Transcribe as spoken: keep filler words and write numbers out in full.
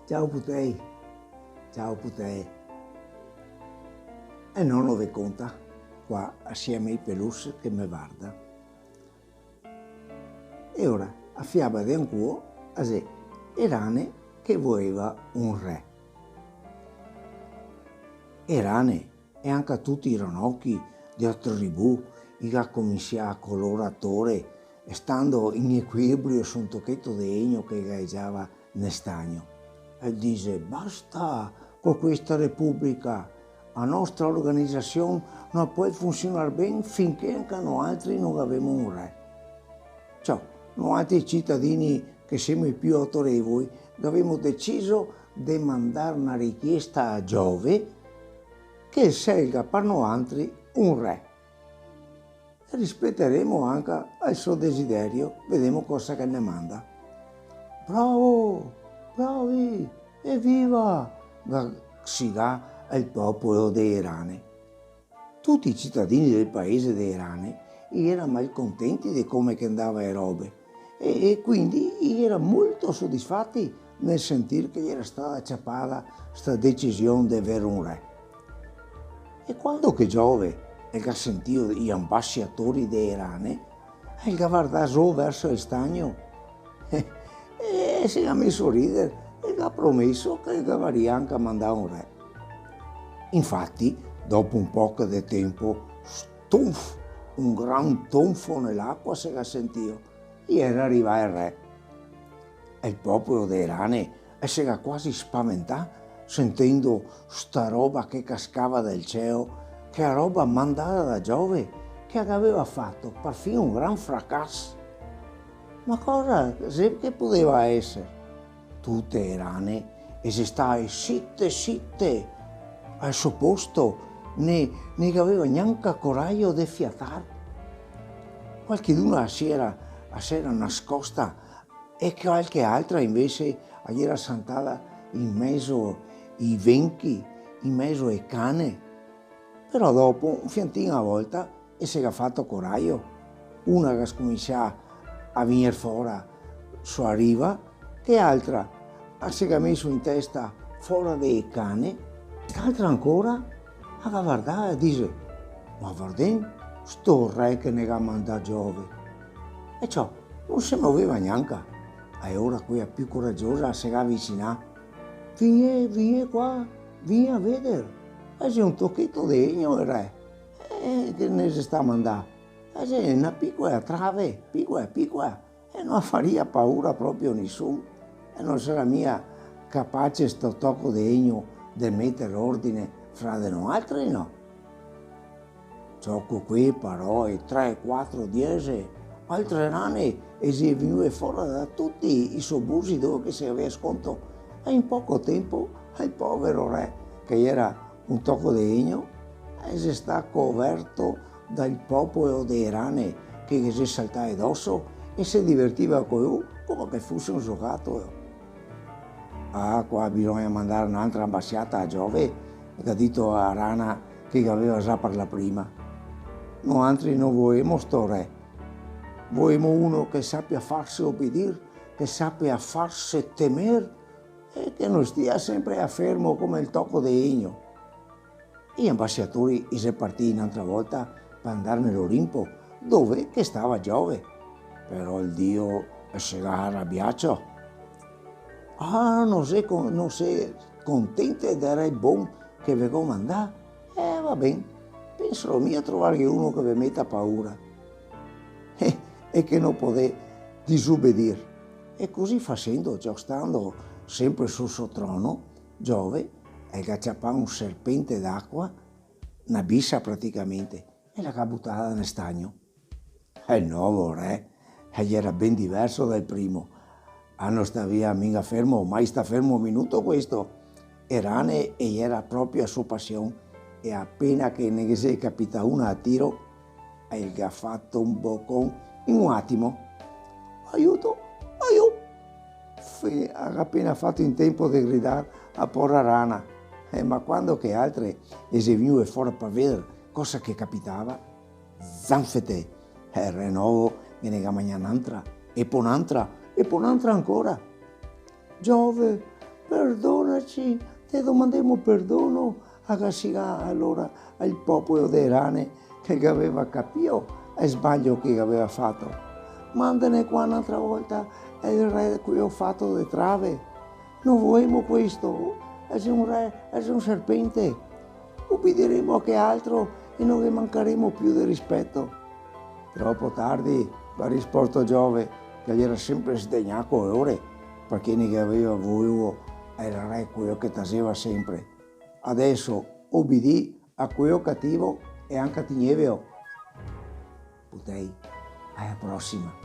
Ciao putei, ciao putei. E nono ve conta, qua asieme ai peluche che me varda. E ora, a fiaba de ancuo, a xe e rane che voeva un re. E rane e anca tuti i ranochi de a tribù i ga cominsià a colora tore, stando in ecuilibrio su un tocheto de legno che gaegiava nel stagno. E dixe: "Basta co questa republica, a nostra organizasion no pol funsionar ben finché anca noaltri no gavemo un re. Ciò, noaltri citadini che semo i più autorevoli, gavemo deciso de mandar na richiesta a Giove che el scelga par noaltri un re. E rispeteremo anca el so desiderio, vedemo cosa che ne manda." "Bravo, bravi, eviva!" ga sigà el popolo de e rane. Tuti i citadini del paese de e rane i era malcontenti de come che ndava e robe, e, e quindi i era molto sodisfati nel sentir che i era stada ciapada sta decision de aver un re. E quando che Giove el ga sentìo i ambasiatori de e rane, el ga vardà zo verso el stagno e, e se ga meso a rider e ga promeso che el gavaria anca mandà un re. Infati, dopo un poco de tempo, stonf, un gran tonfo ne l'acua se ga sentìo. I era rivà el re. E el popolo de e rane el se ga quasi spaventà sentendo sta roba che cascava dal cielo, che a roba mandada da Giove, che a gaveva fato parfin un gran fracas. Ma cosa xe che podeva eser? Tute e rane e xe stae site site al so posto, ne, ne gaveva gnanca corajo de fiatar. Qualcheduna a s'era, a s'era nascosta e qualche altra invese a iera santada in mezo i venchi, in mezo e cane. Però dopo, un fiantin a volta, e se ga fato corajo. Una ga scominsià a vegner fora su a riva, che altra a se ga meso in testa fora de e cane, che altra ancora a ga vardà e dixe: "Ma vardem sto re che ne ga mandà Giove. E ciò, no se moveva gnanca." E ora quea più coragiosa se ga avisinà: "Vignè, vignè qua, vignè a veder. E xe un tocheto de legno el re, eh, che ne xe stà mandà. E xe na picola trave, picola, picola, e no faria paura proprio a nisun, e no sarà mia capace sto toco de legno de meter ordine fra de noaltri, no?" Ciò, co quee paroe, tre, quatro, diese, altre rane e xe vegnue fora da tuti i so busi dove che se gavea sconto, e in poco tempo el povero re, che iera un toco de legno, e xe stà coverto dal popolo de rane che ghe xe saltae doso e se divertiva co lu come che fuse un so gato. "Ah, qua bisogna mandar n'altra ambasiata a Giove", ga dito a rana che gaveva za parlà prima. "Noaltri no voemo sto re. Voemo uno che sapia farse obedir, che sapia farse temer e che no stia sempre a fermo come el toco de legno." I ambasiatori i xe partì n'altra volta par ndar nel Olimpo, dove che stava Giove. Però el dio el se ga rabià, ciò. "Ah, no se con-, no se contente del re bon che ve go mandà? Eh, va ben, pensarò mi a trovarghe uno che ve meta paura e, e che no podè disobedir." E cusì fasendo, ciò, stando sempre sul so trono, Giove el ga ciapà un serpente d'acua, na bisa praticamente, e la ga butada nel stagno. E el novo re, eh, el iera ben diverso dal primo. Ah, no stava minga fermo, mai stà fermo un minuto questo. E rane e iera proprio a so pasion, e apena che ne ghe xe capità una a tiro, el ga fato un bocon in un atimo. "Aiuto, aiuto!" Fe-, ga apena fato in tempo de gridar a pora rana. Eh, ma quando che altre e xe vegnue fora par veder cosa che capitava, zanfete! E el re novo ghe ne ga magnà n'antra, e po n'antra, e po n'antra ancora. "Giove, "Perdonaci, te domandemo perdono", a ga sigà alora el popolo de rane che gaveva capìo el sbalio che gaveva fato. "Mandene qua n'altra volta el re queo fato de trave. No voemo questo, el xe un re, el xe un serpente. Ubidiremo a che altro e no ghe mancaremo più de rispeto." "Tropo tardi", ga risposto Giove, che el gera senpre sdegnà co l'ore, parché no gaveva voio el re queo che taseva senpre. "Adeso ubidì a queo cativo e anca tigneveo." "Putei, a la prosima."